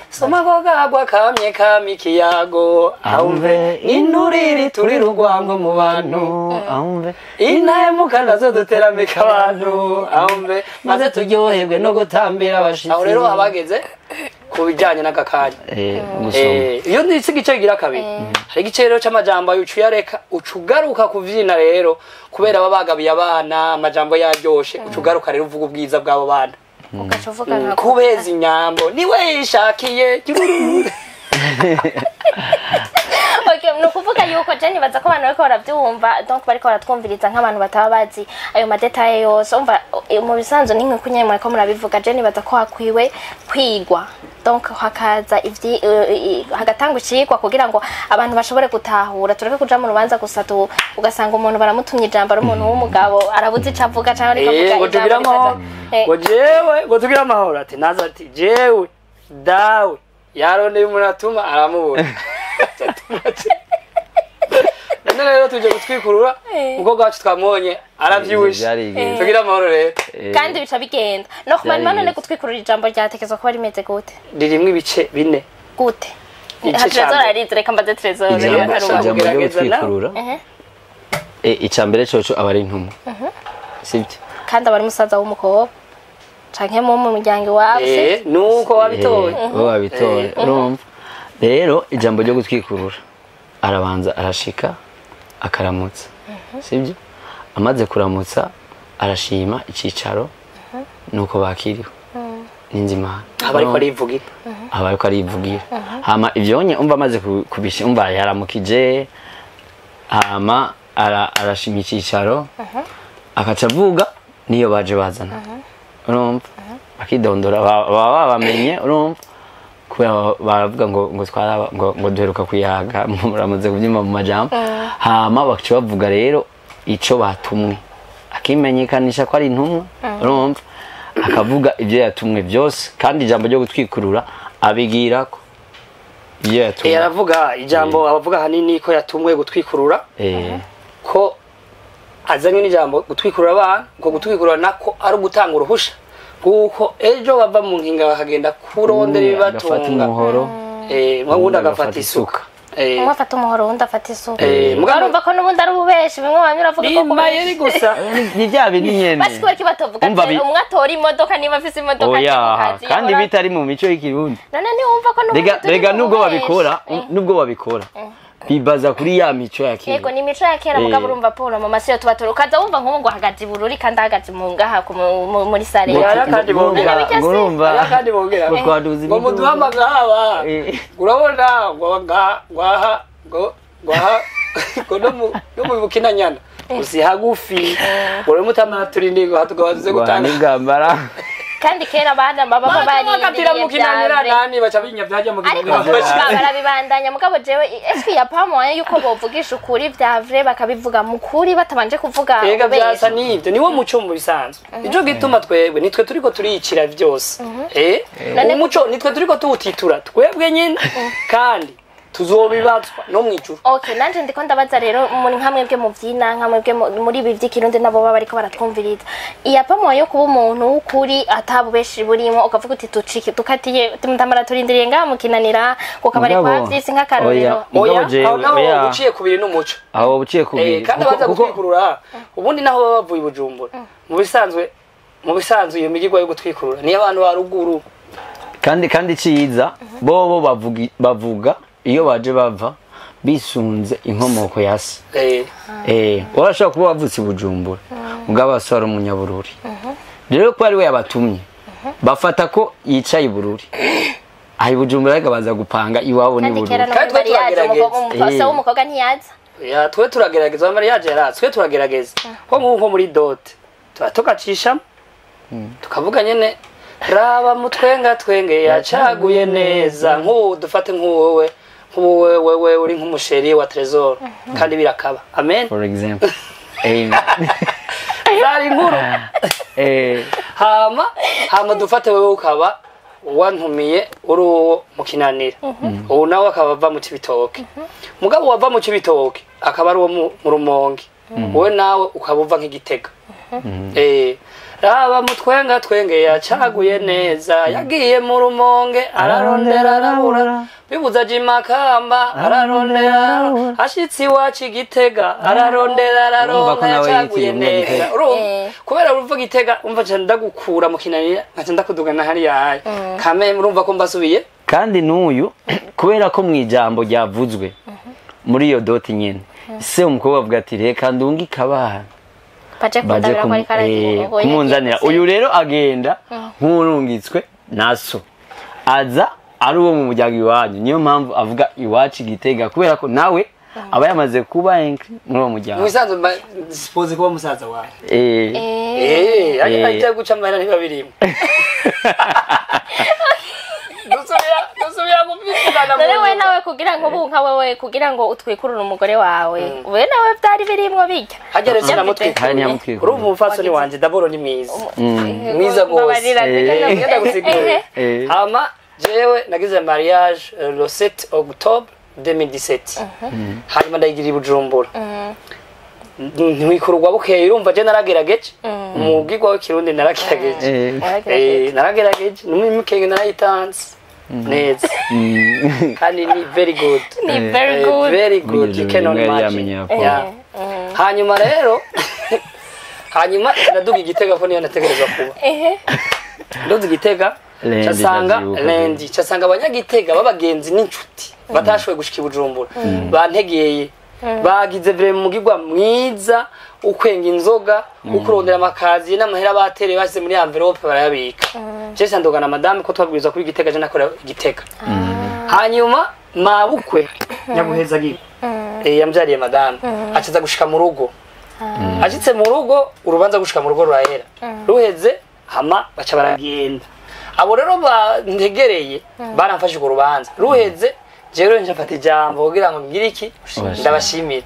Soma ko kagwa kamye kamye ikiyago ahumve inturiri turi rugwango mu bantu, ahumve intahemuka nazo duteramika abantu ahumve, maze turyoherwe no gutambira abashitsi. Aho rero abageze ku bijyanye n'akakanya gusoma. Iyo nditse igice kigira kabiri, hari igice rero c'amajambo uca uyareka, uca ugaruka kuvyina rero, kubera baba bagabiye abana amajambo yaryoshe, uca ugaruka rero uvuga ubwiza bw'abo bana. Ugaca uvuga nka Kubeza inyambo niwe yishakiye. Okay, ni ukuvuga yuko je nibaza ko abantu bariko baravyumva, donc bariko baratwumviriza, nk'abantu bataba bazi ayo ma détails yose, umva, mu bisanzwe ni nk'uko nyene mwariko murabivuga. Je nibaza ko hakwiwe kwigwa, donc hakaza ivyi hagatangwa icigwa kugira ngo abantu bashobore gutahura, tureke kuja mu rubanza gusa tu ugasanga umuntu baramutumye ijambo, ari umuntu w'umugabo arabuze ico avuga canke ariko avuga ngo tugire ijambo amahoro, ngo jewe ngo tugire amahoro, ati naza ati jewe dawe yarondeye umuntu atuma aramubona. None rero tuje gutwikurura umukobwa wacu, twamubonye aravyibushe. Vyarigeze. Tugire amahoro rero. Kandi bica bigenda no kumara none. Vyarigeze. Gutwikurura ijambo ryatekezwa kuba rimeze gute? Ririmwo ibice bine. Gute? Igice ca Trésor mbere. arize, reka mbaze Trésor. Ijambo Ashaka ijambo ryo kugerageza nawe. gutwikurura, ica mbere coco aba ari intumwa, sibyo? Kandi aba ari musaza w'umukobwa canke mu muryango iwabo si? Nuko wabitoye. Bo babitoye. Urumva rero ijambo ryo gutwikurura, arabanza arashika akaramutsa, sibyo? Amaze kuramutsa arashima icicaro nuko bakiriwe n'inzimana. Aba ariko arivugira. Aba ariko arivugira. Hama ivyonye umva amaze kubisha, umva yaramukije, hama arashima icicaro, akaca avuga niyo baje bazana, urumva bakidondora, baba babamenye, urumva kubera baravuga ngo twaraba ngo duheruka kuyaga, muramaze kubyumva mu majambo. Hama bakaca bavuga rero ico batumwe, akimenyekanisha ko ari intumwa, urumva akavuga ibyo yatumwe byose, kandi ijambo ryo gutwikurura abigirako ibyo yatumwe. Aravuga ijambo, abavuga hanini ko yatumwe gutwikurura, ko azanye n'ijambo gutwikurura abana, ngo gutwikurura nako ari ugutanga uruhusha kuko ejo bava mu nkinga bakagenda kurondera agafata ibibatunga. Umuhoro. Ubundi agafata isuka. Umwe afata umuhoro, uwundi afata isuka. Mugabo Urumva ko n'ubundi ari ububeshi, bimwe bamwe uravuga ko ni mayeri gusa. Ni bya bindi nyene. Basi kubera ko batavuga Umva ati umwe atora imodoka niba afise imodoka Oya, aje ku kazi, kandi bitari mu mico y'ikirundi. None ntiwumva ko n'ubundi Rega turi rega mu nubwo bubeshi? babikora, nubwo babikora bibaza kuri ya mico ya kera. Yego, ni imico ya kera. Mugabo urumva Paul mu masi yo tuba turi, ukaza wumva nk'ubu ngo ahagaze i Bururi kandi ahagaze mu ngaha muri sare. Ngo hariho kandi bongera. None Ngo urumva Hariho kandi bongera ngo twaduza ngo imiduga. muduhamagara. Urabona ngo nga ngo aha ngo aha ngo no mu bukinanyana usi hagufi ngo rero mutamara turindi ngo hatugabaze Ngo gutanga. n'ingambara. Kandi kera abana baba bakatira barindiriye mu kinanira vya nani baca binya byajya mu ariko kinanira. Barabibandanya. Mugabo jewe est-ce qu'il y a pas moyen yuko bovugisha ukuri vya vrai, bakabivuga mu kuri batabanje kuvuga Ega ububeshi? byasa n'ibyo niwo muco mu bisanzwe. Nico gituma twebwe nitwe turiko turiyicira byose. Umuco nitwe turiko tuwutitura twebwe nyine kandi Tuzobibazwa no mwijuru. Okay, nanje ndiko ndabaza rero muri nkamwe bwe muvyina, nkamwe bwe muri ibi vy'ikirundi nabo baba bariko baratwumviriza. Iyapamwa yo kuba umuntu w'ukuri atabubeshi burimo, ukavuga uti tucike tukatiye tumtamara turindiriye ngaha mukinanira kukabari Mugabo, kwa vyisi nk'akarorero. oya. Oya, Mugabo jewe, aho naho oya. uciye kubiri n'umuco. Aho uciye kubiri. Kandi Kuko- abaza kuko gutwikurura ubundi naho baba bavuye i Bujumbura. Mu bisanzwe iyo migigwa yo gutwikurura niyo abantu ba ruguru. Kandi ciza bobo bavuga iyo baje bava bisunze inkomoko ya se. Urashobora kuba wavutse i Bujumbura, mugabo so ari umunyabururi. Rero ko ari we yabatumye, bafata ko yicaye i Bururi, aha i Bujumbura, ariko baza gupanga iwabo ni Kandi kera Bururi. no Kandi muri twe mariage turagerageza. umukobwa w'umukobwa ntiyaza. Ya, twe turagerageza, mariage yaratse, twe turagerageza. Nko nko muri dot tuba tugacishamo tukavuga nyene raba mutwenga twenge yacaguye neza. Nk'ubu dufate nk'uwowe, nk'uwowe wewe uri nk'umusheri wa Trésor, kandi birakaba, amen. For example. Amen. Zari inkuru. Hama dufate wewe ukaba wantumiye uri uwo mu Kinanira, ubu nawe akaba ava mu Cibitoke, mugabo wava mu Cibitoke akaba ari uwo mu Rumonge, wowe nawe ukaba uva nk'Igitega. Raba mutwenga twenge yacaguye neza, yagiye mu Rumonge ararondera arabura, bibuza aja Imakamba ararondera, ashitse iwacu Igitega ararondera Urumva ko araronka, nawe yacaguye yitiriye neza. Umunyagitega. Urumva kubera uruva Gitega, umva nca ndagukura mu Kinanira nkaca ndakudugana hariya hayi kame, urumva ko mbasubiye. Kandi n'uyu, kubera ko mu ijambo ryavuzwe muri iyo dot nyene, se umukobwa avuga ati reka ndungike abana baje baje kundabira ko ariko kumunzanira. Uyu rero agenda nk'urungitswe na so, aza ari uwo mu muryango iwanyu. Niyo mpamvu avuga iwacu Igitega, kubera ko nawe aba yamaze kuba inclus muri uwo Mu muryango. bisanzwe suppose kuba musaza wawe. Ariko ahita guca amahera ntibabirimo, dusubira gupikana. None we nawe kugira ngo ubu nka wewe kugira ngo utwikurure umugore wawe, we nawe byari birimwo bijya? Hajya rero Hari sinamutwikura. ntiyamutwikurura. Urumva umupfasoni wanje d'abord ni mwiza mwiza gose. Mbabarira, Ngenda gusigura. Hama jewe nagize mariage le 7 octobre 2017, hanyuma ndayigira i Bujumbura, ntwikururwa bukeye. Urumva je naragerageje umugigwa w'ikirundi, naragerageje. Naragerageje n'umukenge narayitanze neza kandi ni very good. Ni very good. Very good, you cannot Yari imagine. yamenye yapo. Yeah. Hanyuma rero, hanyuma ndaduga Igitega ko niyo nategerezwa kuba. Nduze Igitega, Lendi, casanga ndavyibuka. lendi casanga abanyagitega b'abagenzi n'inshuti batashoboye gushika i Bujumbura bantegeye, bagize vraiment umugigwa mwiza, ukwenga inzoga, ukurondera amakaziye n'amahera batereye bashyize muri envelope barayabika. Je ndogana madame ko twabwirizwa kuba Igitega, je nakora Igitega. Hanyuma mabukwe nyaguheza agiye, yambyariye madame, acaza gushika mu rugo. Ashitse mu rugo, urubanza gushika mu rugo rurahera, ruheze hama baca baragenda. Abo rero bantegereye baramfashe urwo rubanza ruheze, jewe nje mfata ijambo kugira ngo mbwire iki? Ubashimire. Ndabashimira.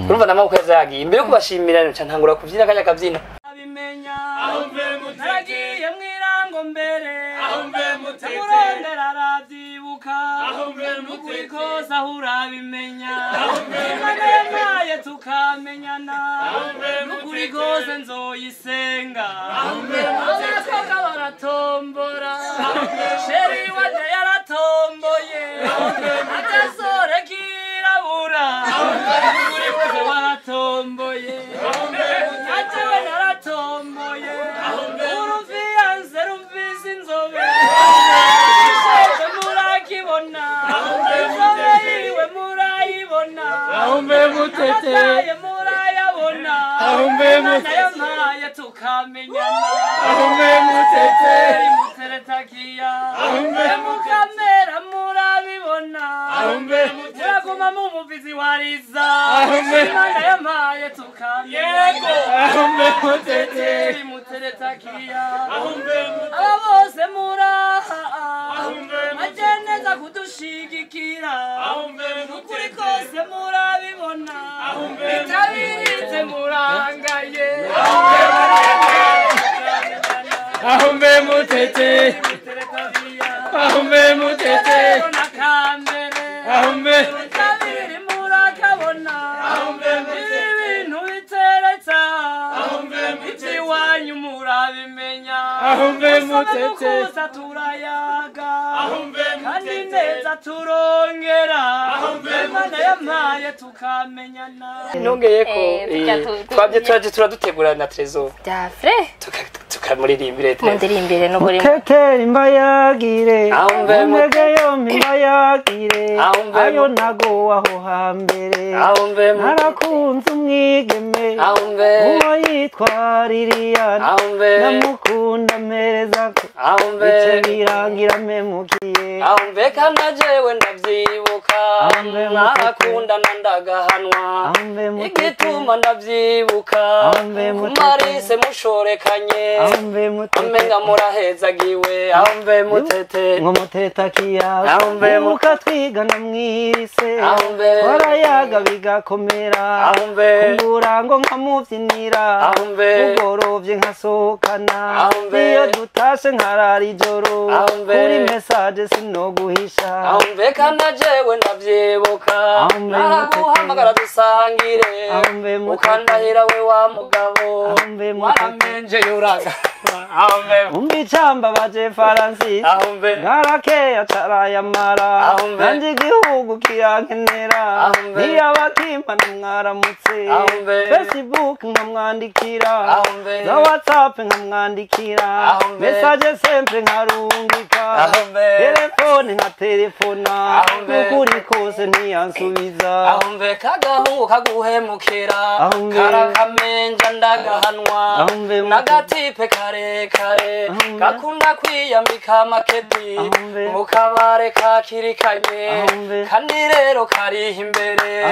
Urumva n'amaboko yaza yagiye imbere yo kubashimira, nca ntangura kubyina kajya kabyina. Naragiye mwirango mbere murondera arabyibuka, ukuri kose aho urabimenya. Imana yampaye tukamenyana, n'ukuri kose nzoyisenga. Abakobwa baratombora, chéri wanje yaratomboye agasore kirabura, ukuri kose waratomboye, najewe naratomboye uruviyanse rumvise inzobe, isheje murakibona, inzobe yiwe murayibona, amataye murayabona. Imana yampaye tukamenyana, muteretakiya mukamera murabibona, muraguma mu muvizi wariza. Imana yampaye tukamenyana, muteretakiya. Aba bose muraha baje neza kudushigikira, ukuri kose murabibona, bitabiritse murangaye. Ahumbe mutete, ahumbe mutete, nakambere. Ahumbe. Ahumbe mutete turayaga kandi neza turongera Imana yampaye tukamenyana. Nongeye ko twabye turaje turadutegura na Trésor Dafre tukamuririmbire Trésor. Mundirimbire no buri Muteteri mbayagire umwege yombi mbayagire ayo nago aho hambere narakunze umwigeme uwo yitwa Liliane ndamukunda mpereza ko bice birangira mpemukiye. Kana jewe ndavyibuka narakundana ndagahanwa igituma ndavyibuka kumarise mushorekanye amenga murahezagiwe. Ahumbe mutete ngo muteta kiyago muka twigana mwise twarayaga bigakomera kumburango nkamuvyinira ugorovye nkasohokana iyo dutashe nkarara ijoro kuri message sinoguhisha. Ahumbe kana jewe ndavyibuka naraguhamagara dusangire ukandahira we wa mugabo waramenje yuraga. Umbicamba baje Francis ngarakeya carayamara nanje igihugu kirankenera ntiyabakimpa mwaramutse Facebook nkamwandikira za WhatsApp nkamwandikira message sempre nkarungika telefone nka telefona nukuri kose ntiyansubiza. Ahumbe kagahungu kaguhemukira karakamenja ndagahanwa n'agatipe karekare gakunda kwiyambika makepi mu kabare kakirikanye kandi rero kariha imbere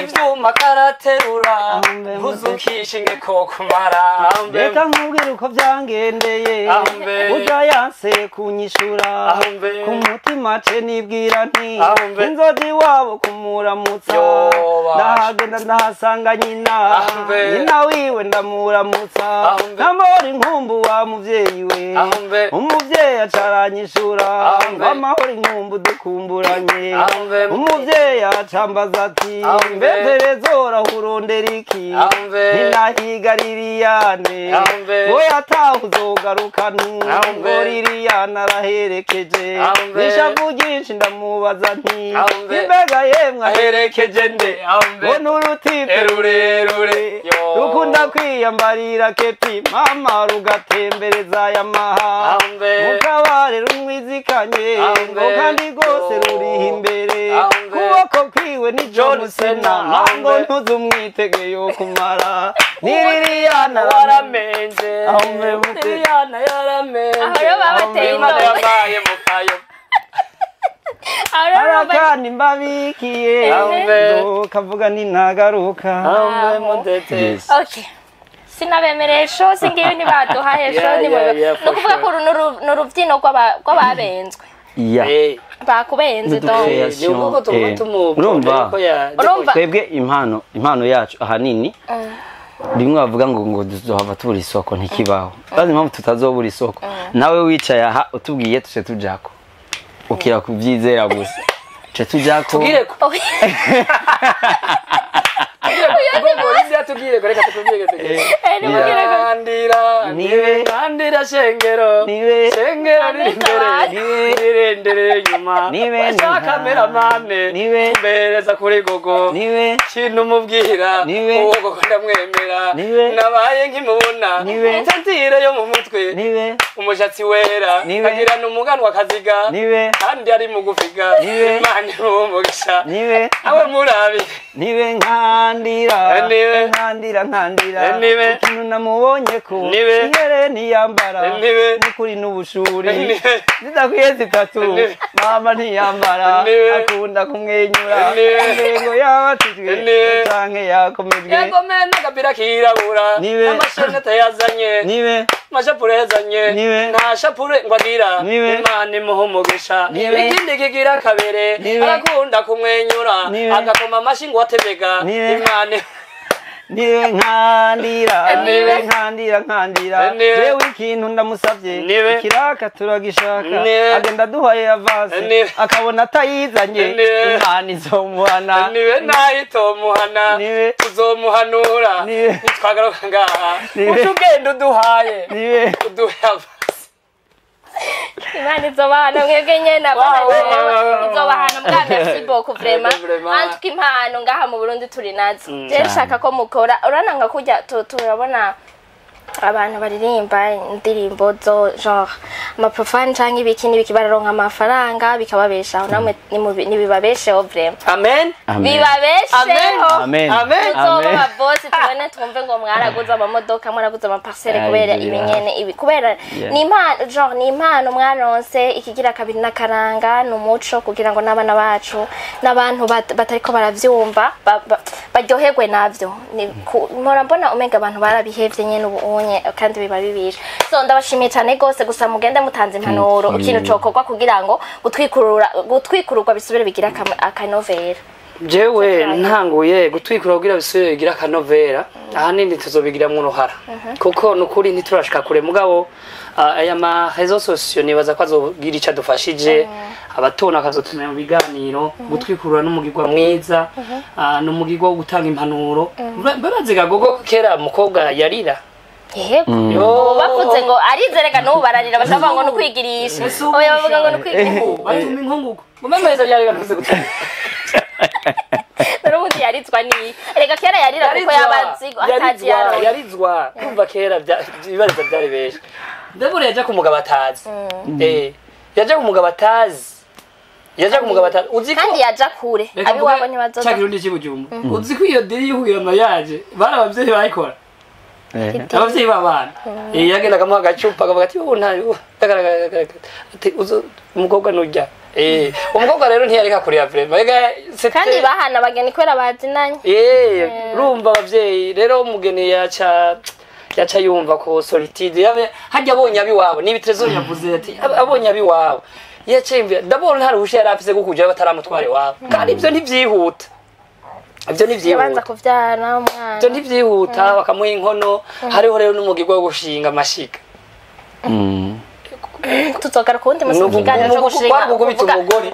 ivyuma karaterura ntuzukishinge ko kumara. Reka nkubwire uko byangendeye burya yanse kunyishura ku mutima ce nibwira nti inzozi wabo kumuramutsa ndahagenda ndahasanga nyina nyina wiwe ndamuramutsa namora inkumbu wa muvyeyi we umuvyeyi acaranyishura amahoro inkumbu dukumburanye umuvyeyi acambaza ati mbe Trésor aho urondera iki ntinahiga Liliane ngo yataha uzogaruka ngo Liliane araherekeje n'ishavu ryinshi ndamubaza nti imbega yemwe aherekeje nde ngo n'urutipe rurerure rukunda kwiyambarira kepi mama rugatembereza Yamaha mukabare rumwizikanye ngo kandi rwose ruriha imbere kuboko kwiwe ni John Cena ngo ntuzumwitege yo kumara ni Liliane waramenje Liliane yaramenje Imana yabaye mukayo arakandi mbabikiye kavuga ninagaruka. Okay, sinabemereye show singibi ntibaduhaye show ni ukuvuga ko n'urubyino rw'ababenzwe bakubenze. Urumva twebwe impano yacu ahanini rimwe bavuga ngo tuzohava tubura isoko ntikibaho. Bazi impamvu tutazobura isoko nawe wicaye aha utubwiye tuce tujako ukira kubyizera gusa tuce tujako tugireko Nkandira shengero shengero riri imbere nirendere inyuma kameramane mbereza kuri gogo kintu umubwira uwo gogo ndamwemera nabaye nkimubona tantire yo mu mutwe umushatsi wera agira n'umuganwa akaziga kandi ari mugufiga Imana imuhe awe murabi nibe nkandira nkandira nkandira ikintu namubonye ko ihere ntiyambara n'ukuri n'ubushuri zidakwiye zitatu mama ntiyambara akunda kumwenyura ingengo yabatijwe canke yakomejwe yagomeye n'agapira kirabura amashenete yazanye amashapure yazanye nta shapure ngo agira Imana imuhe umugisha ikindi kigira kabere arakunda kumwenyura agakoma amashi ngo atebega Imana niwe nkandira niwe nkandira nkandira jewe ikintu ndamusavye ikiraka turagishaka agenda duhaye avance akabona atayizanye Imana izomuhana niwe nayitomuhana tuzomuhanura nitwagaruka ngaha uca ugenda uduhaye uduhe avance. Imana izobahana mwebwe nyene, abana Wow. izobahana mbwa. Merci beaucoup, vraiment. Vraiment. Antwe impano ngaha mu Burundi turi nazo. Je nshaka ko mukora, urabona nka kurya turabona abantu baririmba indirimbo zo genre amaprofane canke ibiki n'ibiki, bararonka amafaranga bikababeshaho. Namwe nibibabesheho vraiment. Amen. Amen. Bibabesheho. Amen. Amen. Tuzoba Amen. ababosi, tubone, twumve ngo mwaraguze amamodoka, mwaraguze amaparcelle Ay, kubera ibyo ibi birahari. nyene ibi, kubera ni impano, genre ni impano mwaronse. Ikigira kabiri n'akaranga, ni umuco, kugira ngo n'abana bacu n'abantu batariko baravyumva baryoherwe navyo. Mpora mbona umenga abantu barabihevye nyene ubu unye, kandi biba bibishe. So ndabashimiye cyane gose. Gusa mugende mutanze impanuro, Thank you. ikintu cokorwa kugira ngo gutwikururwa bisubire bigira akanovera. Jewe ntanguye gutwikura kugira bisubire bigira akanovera, ahanini tuzobigiramwo uruhara, kuko nukuri ntiturashika kure. Mugabo aya ma réseaux sociaux nibaza ko azogira ico adufashije, abatona akazotumira mu biganiro. Gutwikurura n'umugirwa mwiza, n'umugirwa wo gutanga impanuro. Babaziga gogo kera umukobwa yarira. Yego. Yo. Ubu bavuze ngo arizereka, n'ubu bararira, bashaka ngo ni ukwigirisha. Ese ubu Oya, bavuga ngo ni ukwigirisha. Batuma inkungugu mumemeza byari bamaze gutanga. Dore ubundi yarizwa niyi, erega kera yarira kuko yabazi atazi yaronka. Yarizwa kumva kera ibariza byari benshi. Ndabura yaja ku mugabo atazi, yaja ku mugabo atazi, yaja ku mugabo atazi, uzi ko Kandi yaja kure. Reka abiwabo mvuge ntibazoza. ca kirundi c'Ibujumbu, uzi ko iyo deal yo kugira mariage bari abavyeyi bayikora? Abavyeyi b'abana. Yagenda akamuha agacupa, akavuga ati ubu nta ati uzo umukobwa nurya. Umukobwa rero ntiyareka kurira vraiment. Ega Kandi bahana abageni kubera bazinanye. Urumva abavyeyi rero, umugeni yaca yumva ko solitude yabe hajya abonye abiwabo niba Trésor yavuze ati abonye abiwabo yaca yumva ndabona nta ruhusha yari afise rwo kujayo bataramutwara iwabo, kandi ivyo ntivyihuta, ivyo Yabanza ntivyihuta. kuvyara umwana. Ivyo ntivyihuta, bakamuha inkono. Hariho rero n'umugirwa wo gushinga amashiga. Tuzogaruka uwundi musi mu kiganiro co gushinga. Kwari gukubita umugore.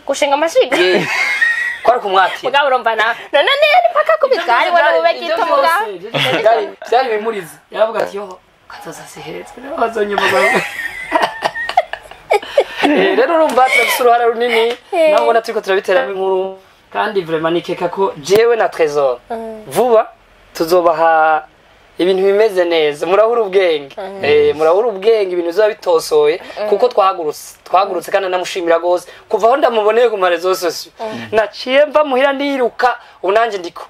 Gushinga amashiga. Kwari kumwatira. Mugabo urumva nawe none niyo ni paka kubitwa hariho n'ubube gito mugabo. Byari bimuriza, yaravuga ati yo kazoza sihetse bazonyuma. Rero urumva turafise uruhara runini, nawe ubona turiko turabiteramo inkuru, kandi vraiment nikeka ko jewe na Trésor vuba tuzobaha ibintu bimeze neza. Murahura ubwenge, murahura ubwenge, ibintu bizoba bitosoye, kuko twahagurutse kandi ndamushimira gose. Kuva aho ndamuboneye ku maréseaux sociaux, naciye mva muhira ndiruka. Ubu nanje ndiko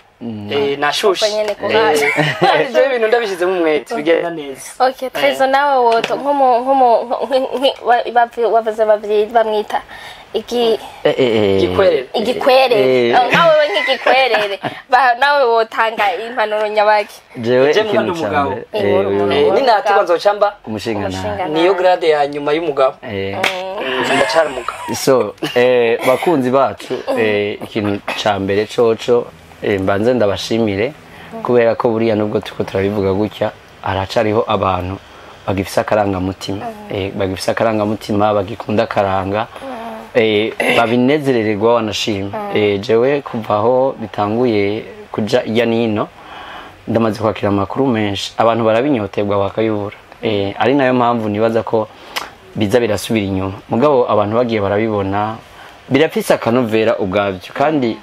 nashushe. Uko nyene kuhaje. Kandi jewe ibintu ndabishyizemo umwete bigenda neza. Okay, Trésor, nawe woto nkumu wavuze bamwita iki? Igikwerere. Igikwerere. Nkawe we nk'igikwerere, nawe wotanga impanuro nyabaki? Jewe Je ikintu mwana ca umugabo. mbere Ninatuba nzocamba umushinga. Umushinga. Niyo grade ya nyuma y'umugabo. Ndacara umugabo. So bakunzi bacu, ikintu ca mbere coco, mbanze ndabashimire, kubera ko buriya nubwo turiko turabivuga gutya, haracariho abantu bagifise akarangamutima, bagifise akarangamutima, bagikunda akaranga, babinezerererwa wanashima. Jewe kuva aho bitanguye kuja iya nino, ndamaze kwakira amakuru menshi, abantu barabinyoterwa bakayibura. Ari nayo mpamvu nibaza ko biza birasubira inyuma. Mugabo abantu bagiye barabibona, birafise akanovera ubwabyo, kandi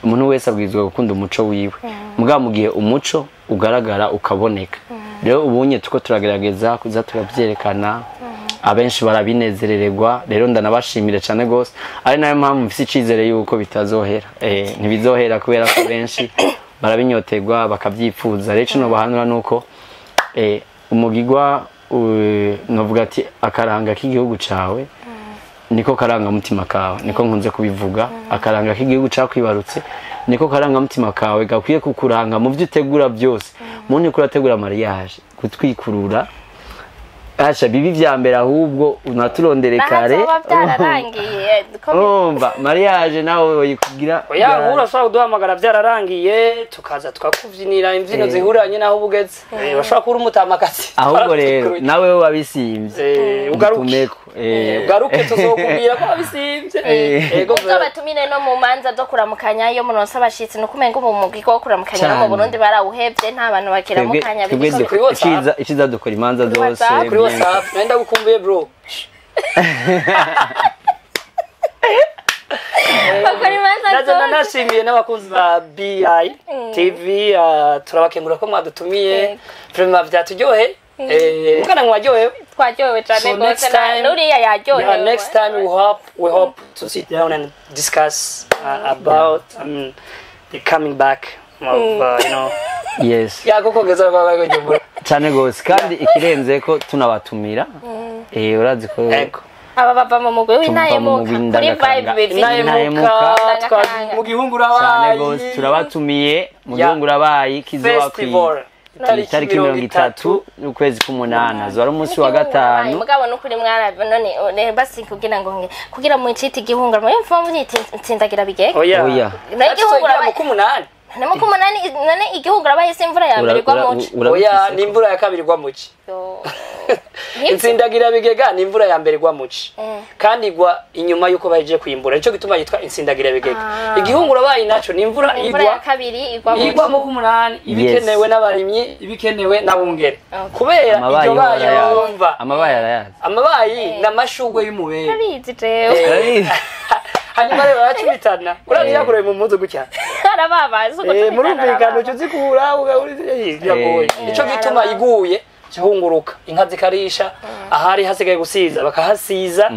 umuntu wese abwirizwa gukunda umuco wiwe, mugabo mu gihe umuco ugaragara ukaboneka. Rero ubunye tuko turagerageza kuza turabyerekana, abenshi barabinezerererwa. Rero ndanabashimire cyane gose, ari nayo mpamvu mfise icizere yuko bitazohera, ntibizohera, kubera ko benshi barabinyoterwa bakabyifuza. Rero kino bahanura nuko umugigwa novuga ati akaranga k'igihugu cawe niko karangamutima kawe, niko nkunze kubivuga. Akaranga k'igihugu cakwibarutse niko karangamutima kawe, gakwiye kukuranga mu byo utegura byose. Muntu uriko urategura mariage, gutwikurura asha bibi vya mbere, ahubwo unaturondere kare. Nahazoba byararangiye Urumva mariage nawe woyikugira. Oya, nkuru urashobora kuduhamagara byararangiye, tukaza tukakubyinira imbyino zihuranye n'aho uba ugeze. Bashobora kuba uri umutamakazi. Ahubwo rero nawe wabisimvye, Ugaruke. utumeko. Ugaruke, tuzokubwira ko wabisimvye. Ego. Muzobatumire no mu manza zo kuramukanya iyo muronse abashitsi. Nuko umenga ubu mugwi wo kuramukanya no mu Cane. Burundi barawuhevye, nta bantu bakiramukanya. Twebwe biriko Kuri WhatsApp. iciza dukora imanza Kuri zose. WhatsApp. Kuri WhatsApp nari ndagukumbuye bro. Bakora imanza zose. Nashimiye n'abakunzi ba BI TV, turabakengura ko mwadutumiye. Vraiment byaturyohe. Mwana mwaryohewe? Twaryohewe cyane So next rwose, time, n'uriya yaryohewe. Yeah, next time we hope to sit down and discuss about the coming back of Yes. Yeah, kuko ngeza kwa kwa. Cyane gose, kandi ikirenze ko tunabatumira, urazi ko Ego. Aba bava mu mugwi tuva mu w'Intahemuka mugwi kuri Indangakaranga. vibe bifite. Intahemuka Indangakaranga. Mu gihungu Cyane urabaye. gose, turabatumiye mu Yeah. gihungu urabaye kizoba Festival. Itariki 30 y'ukwezi k'umunani, azoba ari umunsi wa gatanu. Mugabo nukuri mwana none basi kugira ngo kugira mu citi igihungura mu mva munyite nsindagira bigega. Oya. Oya. Nayo igihungura mu kumunani. Nemo kumunani none igihungura bahise imvura ya mbere igwa muci. Oya, ni imvura ya kabiri igwa muci. Insindagira bigega ni imvura ya mbere igwa muci. Kandi igwa inyuma yuko bahejeje kwimbura. Nico gituma yitwa insindagira bigega. Ah. Igihungura bayi naco ni imvura Imvura ya igwa kabiri igwa muci. igwa mu kumunani, ibikenewe n'abarimyi, ibikenewe n'abungere. Okay. Kubera Amabayi iryo bayi arayazi. yumva. Amabayi arayazi. Amabayi ni amashugwe y'umubere. Ndabizi jewe. Hanyuma rero baracumitana. Urazi yakuroye mu mpuzu gutya. Arababaza uko Murumvikana uca uzikura biragoye. Nico gituma iguye cahunguruka, inka zikarisha, ahari hasigaye gusiza bakahasiza.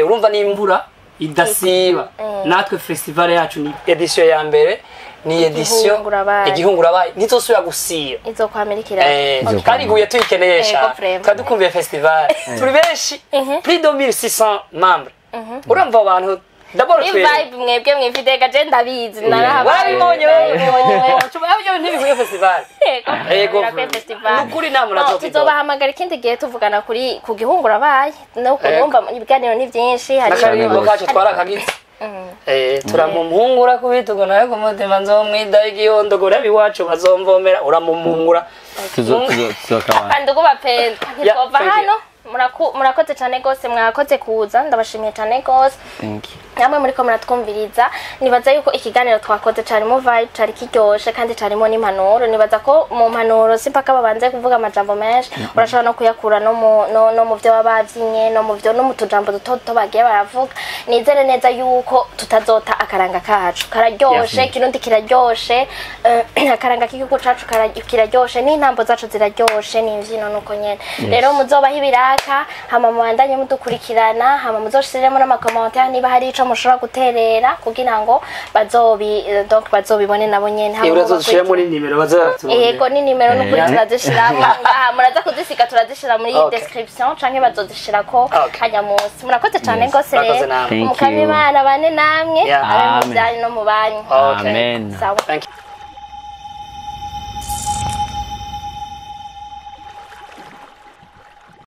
Urumva n'imvura idasiba. Natwe festival yacu ni edition ya mbere, ni edition Igihungurabaye. Igihungurabaye ntizosubira gusiba. Izokwamirikira. Kandi iguye tuyikeneye Yego, sha. vraiment. Twari dukumbuye festival, turi benshi, plus de 1600 membres. Urumva abantu d'abord Ni twe vibe mwebwe mwifite je ndabizi narahabaye. Warabibonye wewe? Ibyo ntibikwiye festival. Yego, Yego, festival. Nukuri nta muntu No, azokwidoga. tuzobahamagara ikindi gihe tuvugana kuri ku gihungura baye no kumva ibiganiro ni byinshi hari. N'akaririmbo kacu twarakagize. Turamumuhungura kubitugo nawe ku mutima nzomwida igihondogora abiwacu bazomvomera uramumuhungura. Tuzokabana. Kandi ubapenda ntitwova Thank you. hano. Murakoze cyane rwose, mwakoze kuza, ndabashimiye cyane rwose. Thank you. Namwe muriko muratwumviriza, nibaza yuko ikiganiro twakoze carimo vibe, cari kiryoshe kandi carimo n'impanuro. Nibaza ko mu mpanuro si mpaka babanze kuvuga amajambo menshi, urashobora no kuyakura no mu vyo baba bavyinye, no mu vyo no mu tujambo duto duto bagiye baravuga. Nizere neza yuko tutazota akaranga kacu, kararyoshe. Kirundi kiraryoshe, akaranga k'igihugu cacu kiraryoshe, n'intambo zacu ziraryoshe, n'imvyino nuko nyene. Rero muzobaho ibiraka, hama mubandanye mudukurikirana, hama muzoshiremo n'ama commentaires niba hari ico mushobora guterera kugira ngo bazobi donc bazobibone nabo nyene. Hama Urazodushira muri nimero bazaturondera. Yego, ni nimero n'ukuri turazishiramo ngaha, muraza kuzisiga, turazishira muri description canke bazozishirako hajya munsi. Murakoze cane gose Murakoze rero. namwe. Thank Mukame you. Imana bane namwe, abe mu Amen. byanyu no mu banyu. Okay. Amen. Sawa. Thank you.